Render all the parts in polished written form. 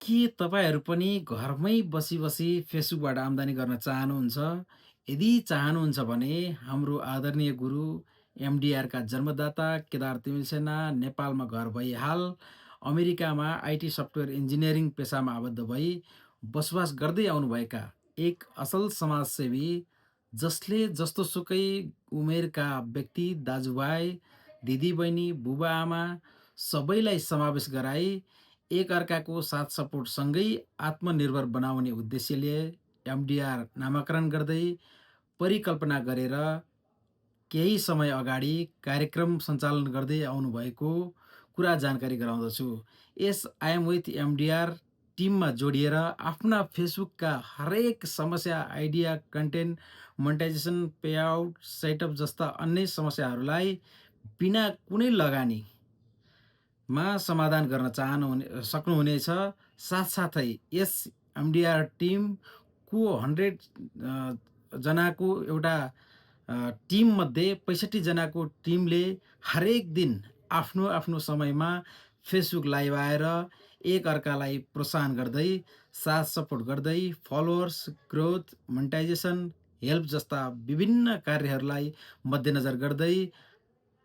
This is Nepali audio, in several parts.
के तपाईँहरू पनि घरमै बसी फेसबुकबाट आम्दानी गर्न चाहनुहुन्छ? यदि चाहनुहुन्छ भने हाम्रो आदरणीय गुरु एमडिआरका जन्मदाता केदार तिमिल सेना नेपालमा घर भई हाल अमेरिकामा आइटी सफ्टवेयर इन्जिनियरिङ पेसामा आबद्ध भई बसोबास गर्दै आउनुभएका एक असल समाजसेवी जसले जस्तोसुकै उमेरका व्यक्ति, दाजुभाइ, दिदीबहिनी, बुबाआमा सबैलाई समावेश गराई एकअर्काको साथ सपोर्टसँगै आत्मनिर्भर बनाउने उद्देश्यले एमडिआर नामाकरण गर्दै परिकल्पना गरेर केही समय अगाडि कार्यक्रम सञ्चालन गर्दै आउनुभएको कुरा जानकारी गराउँदछु। यस आई एम विथ एमडिआर टिममा जोडिएर आफ्ना फेसबुकका हरेक समस्या, idea, content, monetisation, payout, setup जस्ता अन्य समस्याहरूलाई बिना कुनै लगानी समाधान गर्न सक्नुहुनेछ। साथसाथै यस एमडिआर टिमको 100 जनाको एउटा टिममध्ये 65 जनाको टिमले हरेक दिन आफ्नो आफ्नो समयमा फेसबुक लाइभ आएर एकअर्कालाई प्रोत्साहन गर्दै, साथ सपोर्ट गर्दै, फलोवर्स, ग्रोथ, मोनेटाइजेसन, हेल्प जस्ता विभिन्न कार्यहरूलाई मध्यनजर गर्दै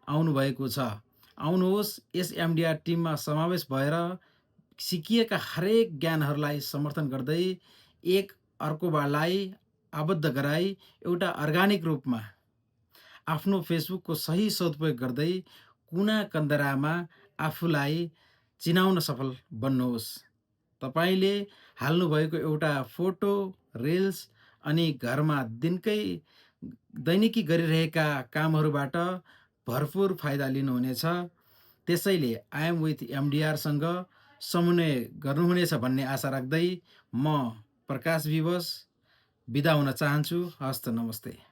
आउनुभएको छ। आउनुहोस् यस एमडिआर टिममा समावेश भएर सिकिएका हरेक ज्ञानहरूलाई समर्थन गर्दै एक अर्कोलाई आबद्ध गराई एउटा अर्गानिक रूपमा आफ्नो फेसबुकको सही सदुपयोग गर्दै कुना कन्दरामा आफूलाई चिनाउन सफल बन्नुहोस्। तपाईँले हाल्नुभएको एउटा फोटो, रिल्स अनि घरमा दैनिकी गरिरहेका कामहरूबाट भरपुर फाइदा लिनुहुनेछ। त्यसैले आई एम विथ एमडिआरसँग समन्वय गर्नुहुनेछ भन्ने आशा राख्दै म प्रकाश विवश बिदा हुन चाहन्छु। हस्त नमस्ते।